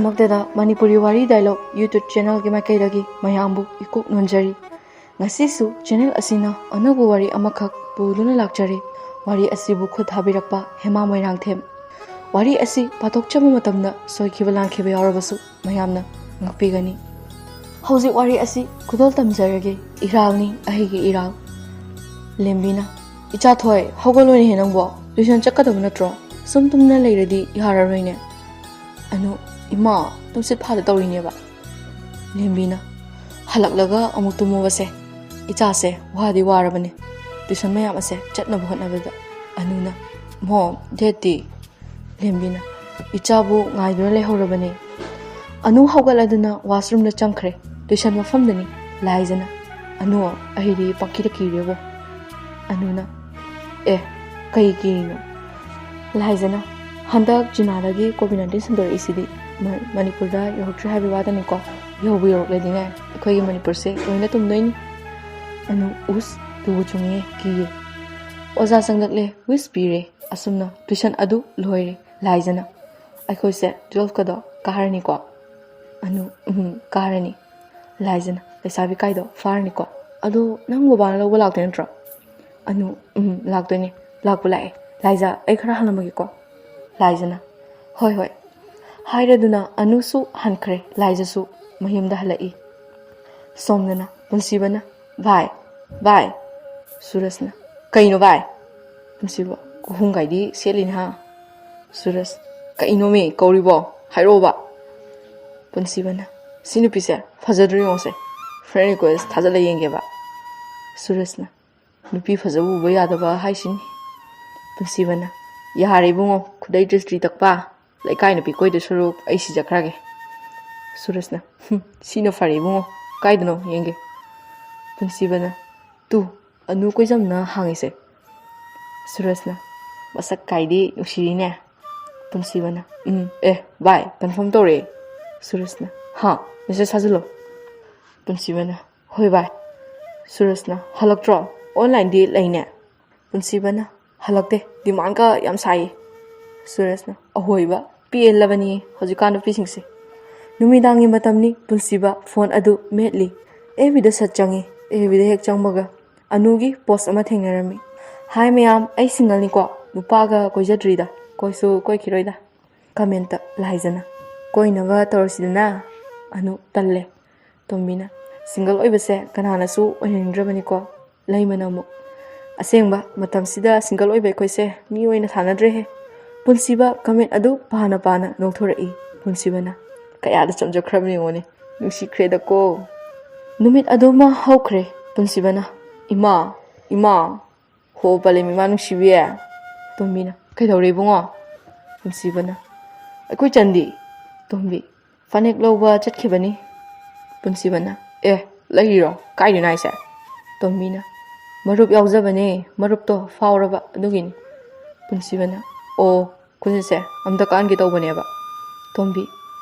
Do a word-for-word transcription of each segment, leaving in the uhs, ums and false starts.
ꯃꯛꯇꯗ ꯃꯅꯤꯄꯨꯔꯤ ꯋꯥꯔꯤ dialogue YouTube ꯆꯦꯅꯦꯜꯒꯤ ꯃꯥꯏꯀꯩꯗꯒꯤ ꯃꯌꯥꯝꯕꯨ ꯏꯀꯣꯛ ꯅꯣꯟꯖꯔꯤ꯫ ꯉꯁꯤꯁꯨ ꯆꯦꯅꯦꯜ ꯑꯁꯤꯅ ꯑꯅꯧꯕ ꯋꯥꯔꯤ ꯑꯃꯈꯛ ꯄꯨꯗꯨꯅ ꯂꯥꯛꯆꯔꯤ꯫ ꯋꯥꯔꯤ ꯑꯁꯤꯕꯨ ꯈꯨꯠ ꯊꯥꯕꯤꯔꯛꯄ ꯍꯦꯃꯥ ꯃꯣꯏꯔꯥꯡꯊꯦꯝ꯫ ꯋꯥꯔꯤ ꯑꯁꯤ ꯄꯥꯊꯣꯛꯆꯕ ꯃꯇꯝꯗ ꯁꯣꯏꯈꯤꯕ ꯂꯥꯟꯈꯤꯕ ꯌꯥꯎꯔꯕꯁꯨ ꯃꯌꯥꯝꯅ ꯉꯥꯛꯄꯤꯒꯅꯤ꯫ ꯍꯧꯖꯤꯛ ꯋꯥꯔꯤ ꯑꯁꯤ ꯈꯨꯗꯣꯜ ꯇꯝꯖꯔꯒꯦ꯫ ꯏꯔꯥꯜꯅꯤ ꯑꯩꯒꯤ ꯏꯔꯥꯜ꯫ ꯂꯦꯝꯕꯤꯅ, "ꯏꯆꯥ ꯊꯣꯏ, ꯍꯧꯒꯠꯂꯣꯅꯦꯍꯦ ꯅꯪꯕꯣ꯫ ꯇ꯭ꯌꯨꯁꯟ ꯆꯠꯀꯗꯕ ꯅꯠꯇ꯭ꯔꯣ? ꯁꯨꯝ ꯇꯨꯝꯅ ꯂꯩꯔꯗꯤ ꯌꯥꯔꯔꯣꯏꯅꯦ꯫" ꯑꯅꯨ, "ꯏꯃꯥ, ꯇꯨꯝꯁꯤꯠ ꯐꯥꯗ ꯇꯧꯔꯤꯅꯦꯕ꯫" ꯂꯦꯝꯕꯤꯅ, "ꯍꯜꯂꯛꯂꯒ ꯑꯃꯨꯛ ꯇꯨꯝꯃꯨꯕꯁꯦ꯫ ꯏꯆꯥꯁꯦ ꯋꯥꯗꯤ ꯋꯥꯔꯕꯅꯦ ꯇ꯭ꯌꯨꯁꯟ ꯃꯌꯥꯝ ꯑꯁꯦ ꯆꯠꯅꯕ ꯍꯣꯠꯅꯕꯗ꯫" ꯑꯅꯨꯅ, "ꯃꯣꯝ, ꯗꯦꯠꯇꯤ?" ꯂꯦꯝꯕꯤꯅ, "ꯏꯆꯥꯕꯨ ꯉꯥꯏꯗꯨꯅ ꯂꯩꯍꯧꯔꯕꯅꯦ꯫" ꯑꯅꯨ ꯍꯧꯒꯠꯂꯗꯨꯅ ꯋꯥꯁꯔꯨꯝꯗ ꯆꯪꯈ꯭ꯔꯦ꯫ ꯇ꯭ꯌꯨꯁꯟ ꯃꯐꯝꯗꯅꯤ꯫ ꯂꯥꯏꯖꯅ, "ꯑꯅꯨ, ꯑꯩꯗꯤ ꯄꯪꯀꯤꯗ ꯀꯤꯔꯦꯕꯣ꯫" ꯑꯅꯨꯅ, "ꯑꯦ, ꯀꯩ ꯀꯤꯔꯤꯅꯣ?" ꯂꯥꯏꯖꯅ, "ꯍꯟꯗꯛ ꯆꯤꯅꯥꯗꯒꯤ ꯀꯣꯚꯤꯠ ꯅꯥꯏꯟꯇꯤꯟ ꯁꯟꯗꯣꯔꯛꯏꯁꯤꯗꯤ ꯃ-, ꯃꯅꯤꯄꯨꯔꯗ ꯌꯧꯔꯛꯇ꯭ꯔꯤ ꯍꯥꯏꯕꯒꯤ ꯋꯥꯗꯅꯤꯀꯣ꯫ ꯌꯧꯕꯨ ꯌꯧꯔꯛꯂꯗꯤꯅꯦ, ꯑꯩꯈꯣꯏꯒꯤ ꯃꯅꯤꯄꯨꯔꯁꯦ ꯂꯣꯏꯅ ꯇꯨꯝꯗꯣꯏꯅꯤ꯫" ꯑꯅꯨ, "ꯎꯁ, ꯇꯨꯕꯨ ꯆꯨꯝꯃꯤꯌꯦ, ꯀꯤꯌꯦ꯫" "ꯑꯣꯖꯥ ꯆꯪꯂꯛꯂꯦ, ꯋꯤꯁ ꯄꯤꯔꯦ꯫" ꯑꯁꯨꯝꯅ ꯇ꯭ꯌꯨꯁꯟ ꯑꯗꯨ ꯂꯣꯏꯔꯦ꯫ ꯂꯥꯏꯖꯅ, "ꯑꯩꯈꯣꯏꯁꯦ ꯇꯨꯋꯦꯜꯐꯀꯗꯣ ꯀꯥꯔꯅꯤꯀꯣ?" ꯑꯅꯨ, "ꯎꯝ, ꯀꯥꯔꯅꯤ꯫" ꯂꯥꯏꯖꯅ, "ꯂꯩꯁꯥꯕꯤ ꯀꯥꯏꯗꯣ ꯐꯥꯔꯅꯤꯀꯣ? ꯑꯗꯣ ꯅꯪ ꯕꯕꯥꯅ ꯂꯧꯕ ꯂꯥꯛꯇꯣꯏ ꯅꯠꯇ꯭ꯔꯣ?" ꯑꯅꯨ, "ꯎꯝ, ꯂꯥꯛꯇꯣꯏꯅꯦ꯫ ꯂꯥꯛꯄꯨ ꯂꯥꯛꯑꯦ꯫ ꯂꯥꯏꯖ, ꯑꯩ ꯈꯔ ꯍꯜꯂꯝꯃꯒꯦꯀꯣ꯫" ꯂꯥꯏꯖꯅ, "ꯍꯣꯏ, ꯍꯣꯏ꯫" ꯍꯥꯏꯔꯗꯨꯅ ꯑꯅꯨꯁꯨ ꯍꯟꯈ꯭ꯔꯦ꯫ ꯂꯥꯏꯖꯁꯨ ꯃꯌꯨꯝꯗ ꯍꯜꯂꯛꯏ꯫ ꯁꯣꯝꯗꯅ ꯄꯨꯟꯁꯤꯕꯅ, "ꯚꯥꯏ, ꯚꯥꯏ꯫" ꯁꯨꯔꯖꯅ, "ꯀꯩꯅꯣ ꯚꯥꯏ?" ꯄꯨꯟꯁꯤꯕ, "ꯀꯨꯍꯨꯝ ꯀꯥꯏꯗꯤ ꯁꯦꯠꯂꯤꯅꯦ ꯍꯥ?" ꯁꯨꯔꯖ, "ꯀꯩꯅꯣꯃꯤ ꯀꯧꯔꯤꯕꯣ? ꯍꯥꯏꯔꯛꯑꯣꯕ꯫" ꯄꯨꯟꯁꯤꯕꯅ, "ꯁꯤ ꯅꯨꯄꯤꯁꯦ ꯐꯖꯗ꯭ꯔꯣ ꯌꯦꯡꯉꯣꯁꯦ꯫ Friend request ꯊꯥꯖꯤꯜꯂ ꯌꯦꯡꯒꯦꯕ꯫" ꯁꯨꯔꯖꯅ, "ꯅꯨꯄꯤ ꯐꯖꯕ ꯎꯕ ꯌꯥꯗꯕ ꯍꯥꯏꯁꯤꯅꯤ꯫" ꯄꯨꯟꯁꯤꯕꯅ, "ꯌꯥꯔꯦ ꯏꯕꯨꯡꯉꯣ, ꯈꯨꯗꯩ ꯗ꯭ꯔꯤꯁꯇꯤ ꯇꯛꯄ꯫ ꯂꯩꯀꯥꯏ ꯅꯨꯄꯤ ꯀꯣꯏꯗꯣꯏ ꯁꯔꯨꯛ ꯑꯩ ꯁꯤꯖꯈ꯭ꯔꯒꯦ꯫" ꯁꯨꯔꯖꯅ, "ꯍꯨꯝ, ꯁꯤꯅ ꯐꯔꯦ ꯏꯕꯨꯡꯉꯣ꯫ ꯀꯥꯏꯗꯅꯣ ꯌꯦꯡꯒꯦ꯫" ꯄꯨꯟꯁꯤꯕꯅ, "ꯇꯨ, ꯑꯅꯨ ꯀꯣꯏꯖꯝꯅ ꯍꯥꯡꯉꯤꯁꯦ꯫" ꯁꯨꯔꯖꯅ, "ꯃꯁꯛ ꯀꯥꯏꯗꯤ ꯅꯨꯡꯁꯤꯔꯤꯅꯦ꯫" ꯄꯨꯟꯁꯤꯕꯅ, "ꯎꯝ, ꯑꯦ, ꯚꯥꯏ, ꯀꯟꯐꯥꯔꯝ ꯇꯧꯔꯦ꯫" ꯁꯨꯔꯖꯅ, "ꯍꯥ, ꯃꯦꯁꯦꯖ ꯊꯥꯖꯤꯜꯂꯣ꯫" ꯄꯨꯟꯁꯤꯕꯅ, "ꯍꯣꯏ ꯚꯥꯏ꯫" ꯁꯨꯔꯖꯅ, "ꯍꯜꯂꯛꯇ꯭ꯔꯣ? ꯑꯣꯟꯂꯥꯏꯟꯗꯤ ꯂꯩꯅꯦ꯫" ꯄꯨꯟꯁꯤꯕꯅ, "ꯍꯜꯂꯛꯇꯦ, ꯗꯤꯃꯥꯟꯒ ꯌꯥꯝ ꯁꯥꯏꯌꯦ꯫" ꯁꯨꯔꯖꯅ, "ꯑꯍꯣꯏꯕ?" ꯄꯦꯜꯂꯕꯅꯤ ꯍꯧꯖꯤꯛꯀꯥꯟ ꯅꯨꯄꯤꯁꯤꯡꯁꯦ꯫ ꯅꯨꯃꯤꯗꯥꯡꯒꯤ ꯃꯇꯝꯅꯤ, ꯄꯨꯟꯁꯤꯕ ꯐꯣꯟ ꯑꯗꯨ ꯃꯦꯠꯂꯤ꯫ ꯑꯦꯐ ꯕꯤꯗ ꯁꯠ ꯆꯪꯉꯤ꯫ ꯑꯦꯐ ꯕꯤꯗ ꯍꯦꯛ ꯆꯪꯕꯒ ꯑꯅꯨꯒꯤ ꯄꯣꯁ ꯑꯃ ꯊꯦꯡꯅꯔꯝꯃꯤ꯫ "ꯍꯥꯏ ꯃꯌꯥꯝ, ꯑꯩ ꯁꯤꯡꯒꯜꯅꯤꯀꯣ, ꯅꯨꯄꯥꯒ ꯀꯣꯏꯖꯗ꯭ꯔꯤꯗ, ꯀꯣꯏꯁꯨ ꯀꯣꯏꯈꯤꯔꯣꯏꯗ꯫ ꯀꯃꯦꯟꯇ ꯂꯥꯏꯖꯅ ꯀꯣꯏꯅꯕ ꯇꯧꯔꯁꯤꯗꯅ?" ꯑꯅꯨ ꯇꯜꯂꯦ꯫ ꯇꯣꯝꯕꯤꯅ, "ꯁꯤꯡꯒꯜ ꯑꯣꯏꯕꯁꯦ ꯀꯅꯥꯅꯁꯨ ꯑꯣꯏꯍꯟꯅꯤꯡꯗ꯭ꯔꯕꯅꯤꯀꯣ, ꯂꯩꯃꯅ ꯑꯃꯨꯛ꯫ ꯑꯁꯦꯡꯕ ꯃꯇꯝꯁꯤꯗ ꯁꯤꯡꯒꯜ ꯑꯣꯏꯕ ꯑꯩꯈꯣꯏꯁꯦ ꯃꯤ ꯑꯣꯏꯅ ꯊꯥꯅꯗ꯭ꯔꯦꯍꯦ꯫" ꯄꯨꯟꯁꯤꯕ ꯀꯃꯦꯟ ꯑꯗꯨ ꯄꯥꯅ ꯄꯥꯅ ꯅꯣꯛꯊꯣꯔꯛꯏ꯫ ꯄꯨꯟꯁꯤꯕꯅ, "ꯀꯌꯥꯗ ꯆꯝꯖꯈ꯭ꯔꯕꯅꯤ ꯌꯦꯡꯉꯣꯅꯦ, ꯅꯨꯡꯁꯤꯈ꯭ꯔꯦꯗꯀꯣ꯫" ꯅꯨꯃꯤꯠ ꯑꯗꯨꯃ ꯍꯧꯈ꯭ꯔꯦ꯫ ꯄꯨꯟꯁꯤꯕꯅ, "ꯏꯃꯥ, ꯏꯃꯥ, ꯍꯣ ꯄꯂꯦꯝ ꯏꯃꯥ ꯅꯨꯡꯁꯤꯕꯤ꯫" ꯇꯣꯝꯕꯤꯅ, "ꯀꯩꯗꯧꯔꯦ ꯏꯕꯨꯡꯉꯣ?" ꯄꯨꯟꯁꯤꯕꯅ, "ꯑꯩꯈꯣꯏ ꯆꯟꯗꯤ?" ꯇꯣꯝꯕꯤ, "ꯐꯅꯦꯛ ꯂꯧꯕ ꯆꯠꯈꯤꯕꯅꯤ꯫" ꯄꯨꯟꯁꯤꯕꯅ, "ꯑꯦ, ꯂꯩꯔꯤꯔꯣ? ꯀꯥꯏꯗꯅꯣ ꯍꯥꯏꯁꯦ?" ꯇꯣꯝꯕꯤꯅ, "ꯃꯔꯨꯞ ꯌꯥꯎꯖꯕꯅꯦ, ꯃꯔꯨꯞꯇꯣ ꯐꯥꯎꯔꯕ ꯑꯗꯨꯒꯤꯅꯤ꯫" ꯄꯨꯟꯁꯤꯕꯅ, "ꯑꯣ, ꯈꯨꯖꯤꯟꯁꯦ ꯑꯝꯇ ꯀꯛꯍꯟꯒꯦ ꯇꯧꯕꯅꯦꯕ꯫" ꯇꯣꯝꯕꯤ,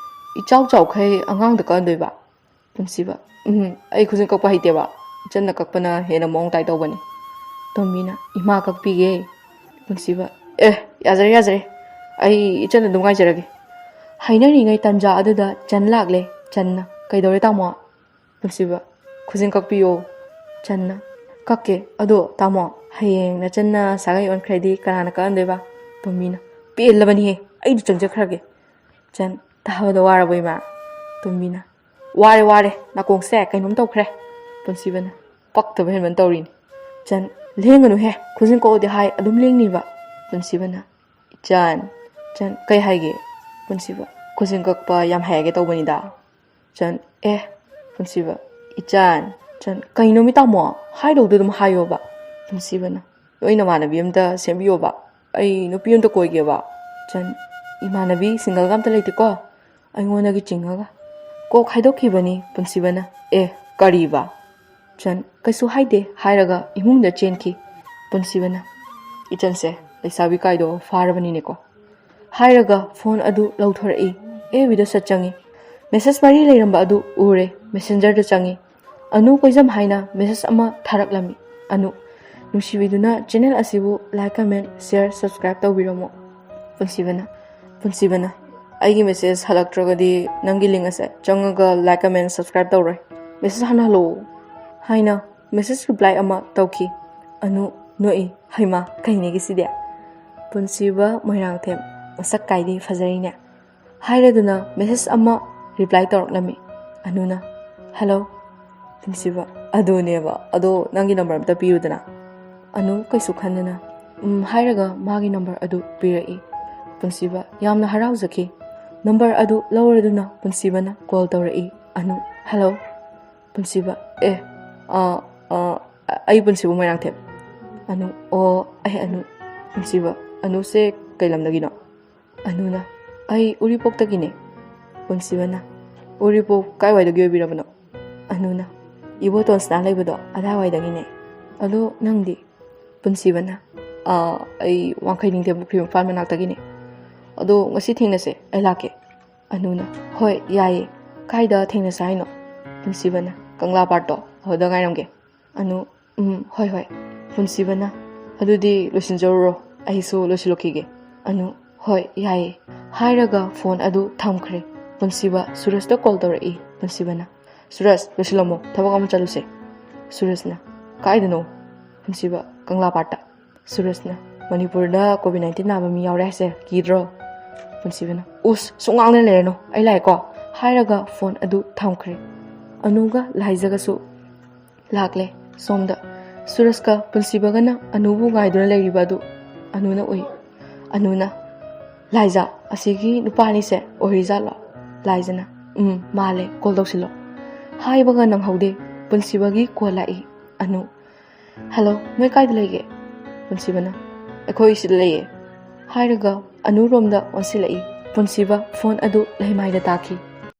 "ꯏꯆꯥꯎ ꯆꯥꯎꯈꯩ ꯑꯉꯥꯡꯗ ꯀꯛꯍꯟꯗꯣꯏꯕ?" ꯄꯨꯟꯁꯤꯕ, "ꯎꯝ, ꯑꯩ ꯈꯨꯖꯤꯟ ꯀꯛꯄ ꯍꯩꯇꯦꯕ, ꯏꯆꯟꯅ ꯀꯛꯄꯅ ꯍꯦꯟꯅ ꯃꯑꯣꯡ ꯇꯥꯏ ꯇꯧꯕꯅꯦ꯫" ꯇꯣꯝꯕꯤꯅ, "ꯏꯃꯥ ꯀꯛꯄꯤꯒꯦ꯫" ꯄꯨꯟꯁꯤꯕ, "ꯑꯦ, ꯌꯥꯖꯔꯦ, ꯌꯥꯖꯔꯦ, ꯑꯩ ꯏꯆꯟꯅ ꯑꯗꯨꯝ ꯉꯥꯏꯖꯔꯒꯦ꯫" ꯍꯥꯏꯅꯔꯤꯉꯩ ꯇꯟꯖꯥ ꯑꯗꯨꯗ ꯆꯟ ꯂꯥꯛꯂꯦ꯫ ꯆꯟꯅ, "ꯀꯩꯗꯧꯔꯦ ꯇꯥꯃꯣ?" ꯄꯨꯟꯁꯤꯕ, "ꯈꯨꯖꯤꯟ ꯀꯛꯄꯤꯌꯣ꯫" ꯆꯟꯅ, "ꯀꯛꯀꯦ, ꯑꯗꯣ ꯇꯥꯃꯣ, ꯍꯌꯦꯡ ꯅꯆꯟꯅ ꯁꯥꯒꯩ ꯑꯣꯟꯈ꯭ꯔꯗꯤ ꯀꯅꯥꯅ ꯀꯛꯍꯟꯗꯣꯏꯕ?" ꯇꯣꯝꯕꯤꯅ, "ꯄꯦꯜꯂꯕꯅꯤꯍꯦ, ꯑꯩꯗꯤ ꯆꯪꯖꯈ꯭ꯔꯒꯦ꯫" ꯆꯟ, "ꯇꯥꯕꯗ ꯋꯥꯔꯕꯣ ꯏꯃꯥ?" ꯇꯣꯝꯕꯤꯅ, "ꯋꯥꯔꯦ, ꯋꯥꯔꯦ, ꯅꯥꯀꯣꯡꯁꯦ ꯀꯩꯅꯣꯝ ꯇꯧꯈ꯭ꯔꯦ꯫" ꯄꯨꯟꯁꯤꯕꯅ, "ꯄꯛꯇꯕ ꯍꯦꯟꯃꯟ ꯇꯧꯔꯤꯅꯤ꯫" ꯆꯟ, "ꯂꯦꯡꯒꯅꯨꯍꯦ, ꯈꯨꯖꯤꯟ ꯀꯛꯑꯣꯗꯤ ꯍꯥꯏ, ꯑꯗꯨꯝ ꯂꯦꯡꯅꯤꯕ꯫" ꯄꯨꯟꯁꯤꯕꯅ, "ꯏꯆꯟ, ꯏꯆꯟ, ꯀꯩ ꯍꯥꯏꯒꯦ?" ꯄꯨꯟꯁꯤꯕ, "ꯈꯨꯖꯤꯟ ꯀꯛꯄ ꯌꯥꯝ ꯍꯩ ꯍꯥꯏꯒꯦ ꯇꯧꯕꯅꯤꯗ꯫" ꯆꯟ, "ꯑꯦ꯫" ꯄꯨꯟꯁꯤꯕ, "ꯏꯆꯟ, ꯏꯆꯟ, ꯀꯩꯅꯣꯃꯤ ꯇꯥꯃꯣ? ꯍꯥꯏꯗꯧꯗꯣ ꯑꯗꯨꯝ ꯍꯥꯏꯌꯣꯕ꯫" ꯄꯨꯟꯁꯤꯕꯅ, "ꯅꯣꯏ ꯅꯃꯥꯟꯅꯕꯤ ꯑꯝꯇ ꯁꯦꯝꯕꯤꯌꯣꯕ, ꯑꯩ ꯅꯨꯄꯤ ꯑꯝꯇ ꯀꯣꯏꯒꯦꯕ꯫" ꯆꯟ, "ꯏꯃꯥꯟꯅꯕꯤ ꯁꯤꯡꯒꯜꯒ ꯑꯝꯇ ꯂꯩꯇꯦꯀꯣ, ꯑꯩꯉꯣꯟꯗꯒꯤ ꯆꯤꯡꯉꯒ꯫" ꯀꯣꯛ ꯍꯥꯏꯗꯣꯛꯈꯤꯕꯅꯤ ꯄꯨꯟꯁꯤꯕꯅ꯫ "ꯑꯦ, ꯀꯔꯤꯕ?" ꯆꯟ, "ꯀꯩꯁꯨ ꯍꯥꯏꯗꯦ" ꯍꯥꯏꯔꯒ ꯏꯃꯨꯡꯗ ꯆꯦꯟꯈꯤ꯫ ꯄꯨꯟꯁꯤꯕꯅ, "ꯏꯆꯟꯁꯦ ꯂꯩꯁꯥꯕꯤ ꯀꯥꯏꯗꯣ ꯐꯥꯔꯕꯅꯤꯅꯦꯀꯣ" ꯍꯥꯏꯔꯒ ꯐꯣꯟ ꯑꯗꯨ ꯂꯧꯊꯣꯔꯛꯏ꯫ ꯑꯦꯐ ꯕꯤꯗ ꯁꯠ ꯆꯪꯉꯤ꯫ ꯃꯦꯁꯦꯖ ꯃꯔꯤ ꯂꯩꯔꯝꯕ ꯑꯗꯨ ꯎꯔꯦ꯫ ꯃꯦꯁꯦꯟꯖꯔꯗ ꯆꯪꯉꯤ꯫ "ꯑꯅꯨ ꯀꯣꯏꯖꯝ" ꯍꯥꯏꯅ ꯃꯦꯁꯦꯖ ꯑꯃ ꯊꯥꯔꯛꯂꯝꯃꯤ꯫ "ꯑꯅꯨ, ꯅꯨꯡꯁꯤꯕꯤꯗꯨꯅ ꯆꯦꯅꯦꯜ ꯑꯁꯤꯕꯨ ꯂꯥꯏꯛ, ꯀꯃꯦꯟ, ꯁꯤꯌꯔ, ꯁꯕꯁꯀ꯭ꯔꯥꯏꯕ ꯇꯧꯕꯤꯔꯝꯃꯣ꯫" ꯄꯨꯟꯁꯤꯕꯅ, ꯄꯨꯟꯁꯤꯕꯅ, "ꯑꯩꯒꯤ ꯃꯦꯁꯦꯖ ꯍꯜꯂꯛꯇ꯭ꯔꯒꯗꯤ ꯅꯪꯒꯤ ꯂꯤꯡ ꯑꯁꯦ ꯆꯪꯉꯒ ꯂꯥꯏꯛ, ꯀꯃꯦꯟ, ꯁꯕꯁꯀ꯭ꯔꯥꯏꯕ ꯇꯧꯔꯣꯏ꯫ ꯃꯦꯁꯦꯖ ꯍꯥꯟꯅ ꯍꯜꯂꯛꯑꯣ" ꯍꯥꯏꯅ ꯃꯦꯁꯦꯖ ꯔꯤꯄ꯭ꯂꯥꯏ ꯑꯃ ꯇꯧꯈꯤ꯫ ꯑꯅꯨ ꯅꯣꯛꯏ꯫ "ꯍꯩꯃꯥ, ꯀꯩꯅꯦꯒꯤ ꯁꯤꯗꯤ? ꯄꯨꯟꯁꯤꯕ ꯃꯣꯏꯔꯥꯡꯊꯦꯝ, ꯃꯁꯛ ꯀꯥꯏꯗꯤ ꯐꯖꯔꯤꯅꯦ" ꯍꯥꯏꯔꯗꯨꯅ ꯃꯦꯁꯦꯖ ꯑꯃ ꯔꯤꯄ꯭ꯂꯥꯏ ꯇꯧꯔꯛꯂꯝꯃꯤ꯫ ꯑꯅꯨꯅ, "ꯍꯜꯂꯣ" ꯄꯨꯟꯁꯤꯕ, "ꯑꯗꯨꯅꯦꯕ, ꯑꯗꯣ ꯅꯪꯒꯤ ꯅꯝꯕꯔ ꯑꯝꯇ ꯄꯤꯌꯨꯗꯅ?" ꯑꯅꯨ ꯀꯩꯁꯨ ꯈꯟꯗꯅ "ꯎꯝ" ꯍꯥꯏꯔꯒ ꯃꯥꯒꯤ ꯅꯝꯕꯔ ꯑꯗꯨ ꯄꯤꯔꯛꯏ꯫ ꯄꯨꯟꯁꯤꯕ ꯌꯥꯝꯅ ꯍꯔꯥꯎꯖꯈꯤ꯫ ꯅꯝꯕꯔ ꯑꯗꯨ ꯂꯧꯔꯗꯨꯅ ꯄꯨꯟꯁꯤꯕꯅ ꯀꯣꯜ ꯇꯧꯔꯛꯏ꯫ ꯑꯅꯨ, "ꯍꯜꯂꯣ" ꯄꯨꯟꯁꯤꯕ, "ꯑꯦ, ꯑ, ꯑ, ꯑꯩ ꯄꯨꯟꯁꯤꯕ ꯃꯣꯏꯔꯥꯡꯊꯦꯝ꯫ ꯑꯅꯨ, ꯑꯣ, ꯑꯩ ꯑꯅꯨ"꯫ ꯄꯨꯟꯁꯤꯕ, "ꯑꯅꯨꯁꯦ ꯀꯩ ꯂꯝꯗꯒꯤꯅꯣ?" ꯑꯅꯨꯅ, "ꯑꯩ ꯎꯔꯤꯄꯣꯛꯇꯒꯤꯅꯦ"꯫ ꯄꯨꯟꯁꯤꯕꯅ, "ꯎꯔꯤꯄꯣꯛ ꯀꯥꯏꯋꯥꯏꯗꯒꯤ ꯑꯣꯏꯕꯤꯔꯕꯅꯣ?" ꯑꯅꯨꯅ, "ꯏꯕꯣꯇꯣꯟꯁꯅꯥ ꯂꯩꯕꯗꯣ ꯑꯗꯥꯏꯋꯥꯏꯗꯒꯤꯅꯦ"꯫ "ꯑꯗꯣ ꯅꯪꯗꯤ?" ꯄꯨꯟꯁꯤꯕꯅ, "ꯑꯥ, ꯑꯩ ꯋꯥꯡꯈꯩ ꯅꯤꯡꯊꯦꯝ ꯄꯨꯈ꯭ꯔꯤ ꯃꯄꯥꯟ ꯃꯅꯥꯛꯇꯒꯤꯅꯦ꯫ ꯑꯗꯣ ꯉꯁꯤ ꯊꯦꯡꯅꯁꯦ, ꯑꯩ ꯂꯥꯛꯀꯦ"꯫ ꯑꯅꯨꯅ, "ꯍꯣꯏ, ꯌꯥꯏꯌꯦ꯫ ꯀꯥꯏꯗ ꯊꯦꯡꯅꯁꯦ ꯍꯥꯏꯅꯣ?" ꯄꯨꯟꯁꯤꯕꯅ, "ꯀꯪꯂꯥ ꯄꯥꯔꯠꯇꯣ, ꯑꯗꯨꯗ ꯉꯥꯏꯔꯝꯒꯦ"꯫ ꯑꯅꯨ, "ꯎꯝ, ꯍꯣꯏ, ꯍꯣꯏ"꯫ ꯄꯨꯟꯁꯤꯕꯅ, "ꯑꯗꯨꯗꯤ ꯂꯣꯏꯁꯤꯟꯖꯔꯨꯔꯣ, ꯑꯩꯁꯨ ꯂꯣꯏꯁꯤꯜꯂꯨꯈꯤꯒꯦ"꯫ ꯑꯅꯨ, "ꯍꯣꯏ, ꯌꯥꯏꯌꯦ" ꯍꯥꯏꯔꯒ ꯐꯣꯟ ꯑꯗꯨ ꯊꯝꯈ꯭ꯔꯦ꯫ ꯄꯨꯟꯁꯤꯕ ꯁꯨꯔꯖꯇ ꯀꯣꯜ ꯇꯧꯔꯛꯏ꯫ ꯄꯨꯟꯁꯤꯕꯅ, "ꯁꯨꯔꯖ, ꯂꯣꯏꯁꯤꯜꯂꯝꯃꯣ, ꯊꯕꯛ ꯑꯃ ꯆꯠꯂꯨꯁꯦ"꯫ ꯁꯨꯔꯖꯅ, "ꯀꯥꯏꯗꯅꯣ?" ꯄꯨꯟꯁꯤꯕ, "ꯀꯪꯂꯥ ꯄꯥꯔꯠꯇ"꯫ ꯁꯨꯔꯖꯅ, "ꯃꯅꯤꯄꯨꯔꯗ ꯀꯣꯚꯤꯗ ꯅꯥꯏꯟꯇꯤꯟ ꯅꯥꯕ ꯃꯤ ꯌꯥꯎꯔꯦ ꯍꯥꯏꯁꯦ ꯀꯤꯗ꯭ꯔꯣ?" ꯄꯨꯟꯁꯤꯕꯅ, "ꯎꯁ, ꯁꯨꯡꯉꯥꯡꯅ ꯂꯩꯔꯅꯨ, ꯑꯩ ꯂꯥꯛꯑꯦꯀꯣ" ꯍꯥꯏꯔꯒ ꯐꯣꯟ ꯑꯗꯨ ꯊꯝꯈ꯭ꯔꯦ꯫ ꯑꯅꯨꯒ ꯂꯥꯏꯖꯒꯁꯨ ꯂꯥꯛꯂꯦ꯫ ꯁꯣꯝꯗ ꯁꯨꯔꯖꯀ ꯄꯨꯟꯁꯤꯕꯒꯅ ꯑꯅꯨꯕꯨ ꯉꯥꯏꯗꯨꯅ ꯂꯩꯔꯤꯕ ꯑꯗꯨ ꯑꯅꯨꯅ ꯎꯏ꯫ ꯑꯅꯨꯅ, "ꯂꯥꯏꯖ, ꯑꯁꯤꯒꯤ ꯅꯨꯄꯥ ꯑꯅꯤꯁꯦ ꯑꯣꯏꯔꯤꯖꯥꯠꯂꯣ?" ꯂꯥꯏꯖꯅ, "ꯎꯝ, ꯃꯥꯜꯂꯦ, ꯀꯣꯜ ꯇꯧꯁꯤꯜꯂꯣ" ꯍꯥꯏꯕꯒ ꯅꯪꯍꯧꯗꯦ, ꯄꯨꯟꯁꯤꯕꯒꯤ ꯀꯣꯜ ꯂꯥꯛꯏ꯫ ꯑꯅꯨ, "ꯍꯜꯂꯣ, ꯅꯣꯏ ꯀꯥꯏꯗ ꯂꯩꯒꯦ?" ꯄꯨꯟꯁꯤꯕꯅ, "ꯑꯩꯈꯣꯏ ꯁꯤꯗ ꯂꯩꯌꯦ" ꯍꯥꯏꯔꯒ ꯑꯅꯨꯔꯣꯝꯗ ꯑꯣꯟꯁꯤꯜꯂꯛꯏ꯫ ꯄꯨꯟꯁꯤꯕ ꯐꯣꯟ ꯑꯗꯨ ꯂꯩꯃꯥꯏꯗ ꯇꯥꯈꯤ꯫